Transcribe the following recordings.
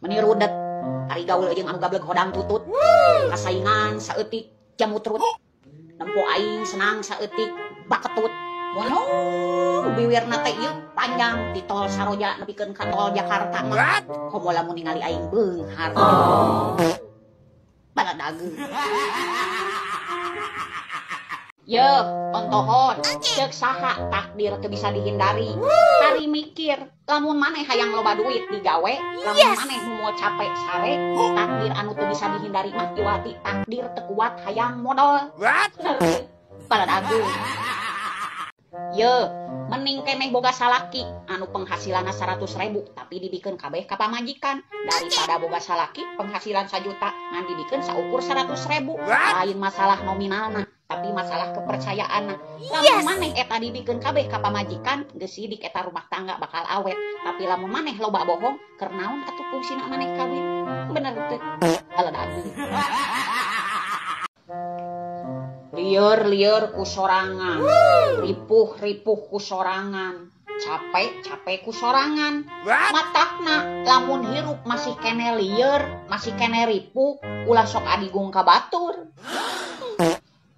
Meni rudet ari gaul jeung anu gableg hodang tutut. Kasaingan saeutik jamutrut. Nempo aing senang saeutik baketut. Monyong biwirna teh ieu panjang di tol Saroja nepikeun ka tol Jakarta mah. Komo lamun ningali aing beunghar. Baladageung. Yeuh, ontohon, ceuk saha takdir teu bisa dihindari. Kari mikir, lamun maneh hayang loba duit digawe, lamun maneh moal capek sare, takdir anu teu bisa dihindari mah iwati takdir teu kuat hayang modal. Baladageung. Yeuh, mending keneh boga salaki anu penghasilanna 100.000 tapi dibikeun kabeh ka pamajikan daripada boga salaki penghasilan 1 juta ngan dibikeun saukur 100.000. Lain masalah nominalna, tapi masalah kepercayaanna. Lamun maneh eta dibikeun kabeh ka pamajikan, geus sidik eta rumah tangga bakal awet. Tapi lamun maneh loba bohong, keur naon atuh fungsina maneh kawin? Bener teu? Baladageung. Lieur-lieur ku sorangan, ripuh-ripuh ku sorangan, capek-capek ku sorangan. Matakna lamun hirup masih kene lieur, masih kene ripuh, ulah sok adigung ka batur.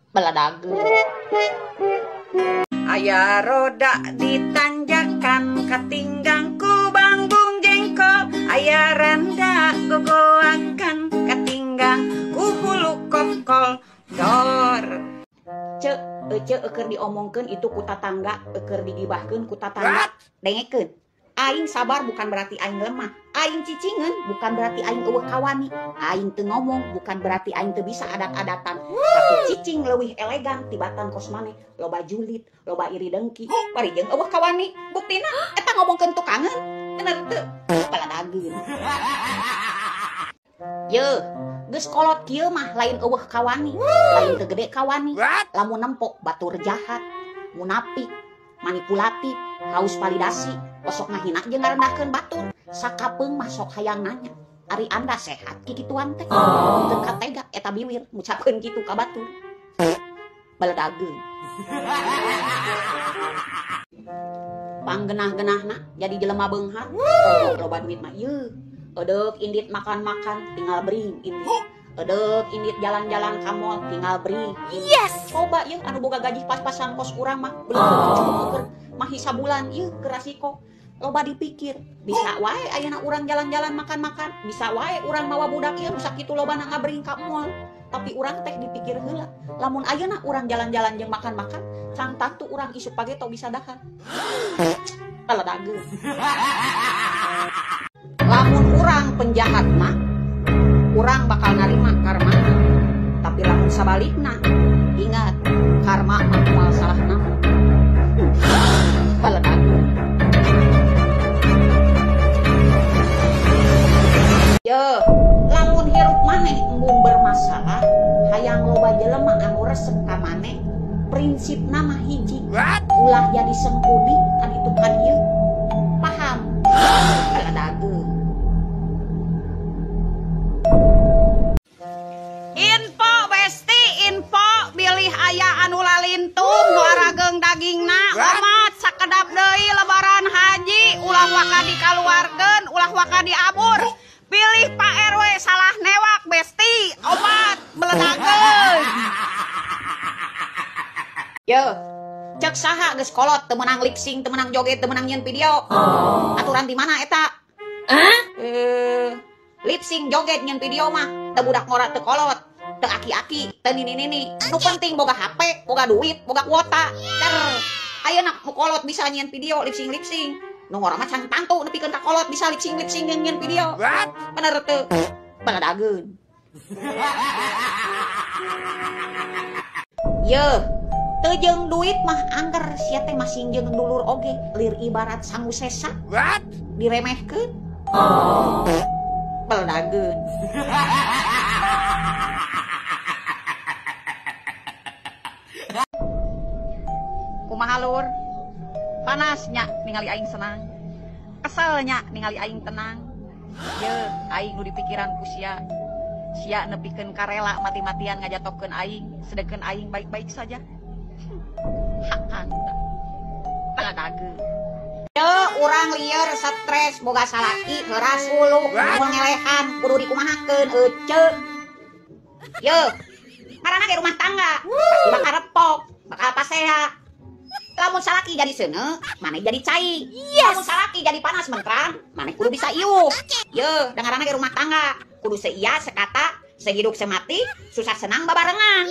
Baladageung. Aya roda ditanjakan katinggang ku banggung jengkol, aya randa gogoakan katinggang ku hulu kokol. Dor. Cek, ece eukeur diomongkeun itu ku tatangga, eukeur digibahkeun ku tatangga. Dengekeun. Aing sabar bukan berarti aing lemah. Aing cicingeun bukan berarti aing eueuh kawani. Aing teu ngomong bukan berarti aing teu bisa adat-adatan. Tapi cicing leuwih elegan tibatan kos maneh, loba julid, loba iri dengki, bari jeung eueuh kawani. Buktina eta ngomongkeun tukangeun. Bener teu? Baladageun. Yeuh, geus kolot kieu mah lain eueuh kawani, lain teu gede kawani. Lamun nempo batur jahat, munafik, manipulatif, haus validasi, osok ngahina jeung ngarendahkeun batur. Sakapeung mah sok hayang nanya, ari anda sehat kikituan teh? Teu katega eta biwir ngucapkeun kitu ka batur. Baladageung. Panggenah-genahna jadi jelema beunghar, loba duit mah ieu. Edek indit makan-makan tinggal bring indit. Edek indit jalan-jalan ka mall tinggal bring. Yes. Coba ieu anu boga gaji pas-pasan kos urang mah belum cukup keur mahi sabulan ieu keur rasiko. Loba dipikir, bisa wae ayeuna urang jalan-jalan makan-makan, bisa wae urang mawa budak ieu nu sakitu lobana ngabring ka mall. Tapi urang teh dipikir heula, lamun ayeuna urang jalan-jalan jeung makan-makan, can tangtu urang isuk page teu bisa dahar. Baladageung. Lamun urang penjahat mah, urang bakal narima karma. Tapi lamun sabalikna, ingat karma mah moal salah nama. Baladageung. Yeuh, lamun hirup maneh embung bermasalah, hayang loba jelema anu resep ka maneh, prinsipna mah hiji. Ulah jadi sengkuni kan itu kan ieu. Paham? Baladageung. Info besti, info bilih aya anu lalintung nu arageung dagingna. Omat sakedap deui lebaran haji, ulah waka dikaluarkeun, ulah waka diabur. Pilih Pak RW salah newak besti, omat beledageun. Yeuh, cek saha geus kolot teu meunang lip sync, teu meunang joget, teu meunang nyieun video. Aturan di mana eta? Lip sync joget nyieun video mah teu budak ngora teu kolot, teu aki-aki, teu nini-nini. Nu penting boga HP, boga duit, boga kuota. Ter, ayeuna nu kolot bisa nyieun video lip sync lip sync. Nu ngora mah can tangtu nepikeun ka kolot bisa lip sync lip sync nyieun video. Bener teu? Baladageun. Yeuh, teu jeung duit mah angger sia teh masing jeung dulur oge, lir ibarat sangu sesa. Diremehkeun. Baladageun. Kumaha lur? Panasnya ningali aing senang. Keselnya ningali aing tenang. Yeuh, aing nu dipikiran ku sia. Sia nepikeun karela mati-matian ngajatokeun aing, sedengkeun aing baik-baik saja. Hakang. Baladageung. Urang lieur stres boga salaki heuras hulu mun ngelehan kudu dikumahakeun ece. Ye, ngaranna ge rumah tangga pasti bakal repok, bakal pasea. Lamun salaki jadi seuneu, maneh jadi cai. Lamun salaki jadi panas menterang, maneh kudu bisa iuh. Ye, da ngaranna ge rumah tangga kudu seia sekata, sehidup semati, susah senang babarengan.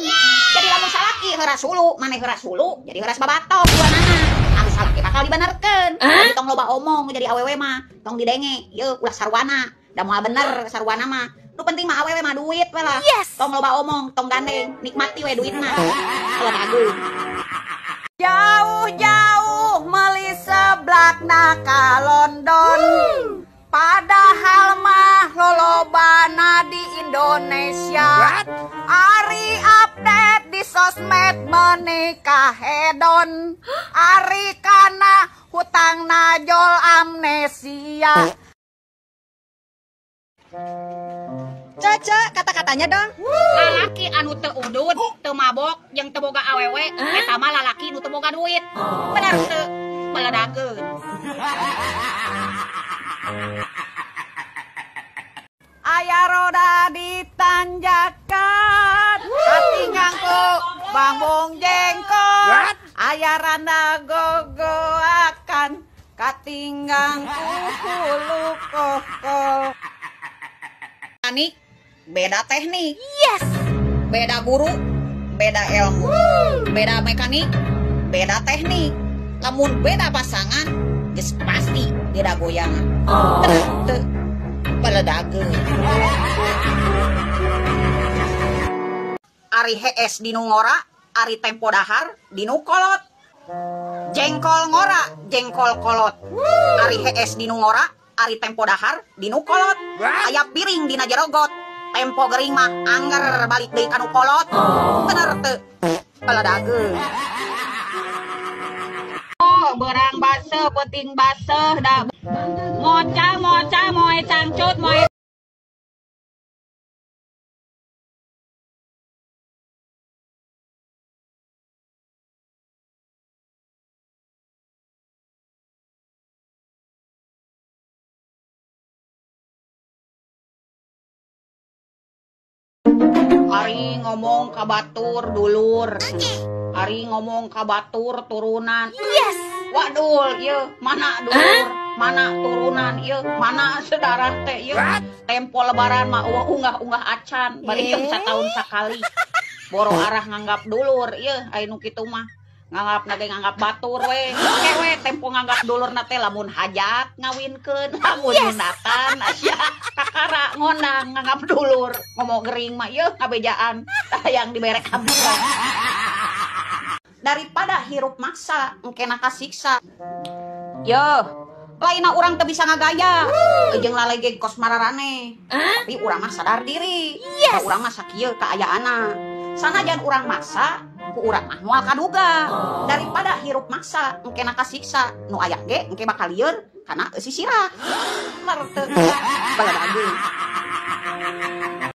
Jadi lamun salaki heuras hulu, maneh heuras hulu, jadi heuras babatok duanana. Anu salaki bakal dibenerkeun. Jadi tong loba omong jadi awewe mah, tong didenge, ye ulah sarwana, da moal bener sarwana mah. Nu penting mah awewe mah duit we lah. Tong loba omong, tong gandeng, nikmati we duit mah. Kalau bagus. Jauh-jauh meli seblak na ka London. Padahal mah lolobana di Indonesia. Ari update di sosmed menikah hedon. Ari kana hutang najol amnesia. Caca, kata-katanya dong. Lalaki anu teu udud, teu mabok, jeung teu boga awewe, eta mah lalaki nu teu boga duit. Bener teu? Beledageun. Aya roda ditanjakan, hati ngangku bambung jengkol. Aya randa gogoakan, katinggang ku hulu kokol. Mekanik beda teknik. Beda guru, beda ilmu. Beda mekanik, beda teknik. Lamun beda pasangan, geus pasti beda goyangan. Teu beledageun. Ari hees dinu ngora, ari tempo dahar dinu kolot. Jengkol ngora, jengkol kolot. Ari hees dinu ngora, ari tempo dahar dinu kolot. Aya piring dina jerogot, tempo gering mah anger balik deui kanu kolot. Bener teu? Beledageun. Oh, berang baseuh, peuting baseuh da. Moca moca moe cangcut moe. Ari ngomong ka batur dulur. Ari ngomong ka batur turunan. Waduh, ieu mana dulur, mana turunan, ieu mana saudara teh ieu. Tempo lebaran mah eueuh unggah-unggah acan, bari jeung sataun sakali. Boro arah nganggap dulur ieu aya nu kitu mah. Nganggap na ge nganggap batur we. Oke we tempo nganggap dulurna teh lamun hajat ngawinkeun, lamun nyundatan aya kakara ngondang nganggap dulur. Ngomong gering mah ieu ngabejaan hayang dibere kaburan. Daripada hirup maksa engkena kasiksa. Yo, lainna urang teu bisa ngagaya. Jeung lalege kos mararane. Tapi urang mah sadar diri. Urang mah sakieu kaayaanna. Sanajan urang maksa, ku urang mah moal kaduga. Daripada hirup maksa engkena kasiksa, nu aya ge engke bakal lieur kana eusi sirah. Bener teu? Beledageun.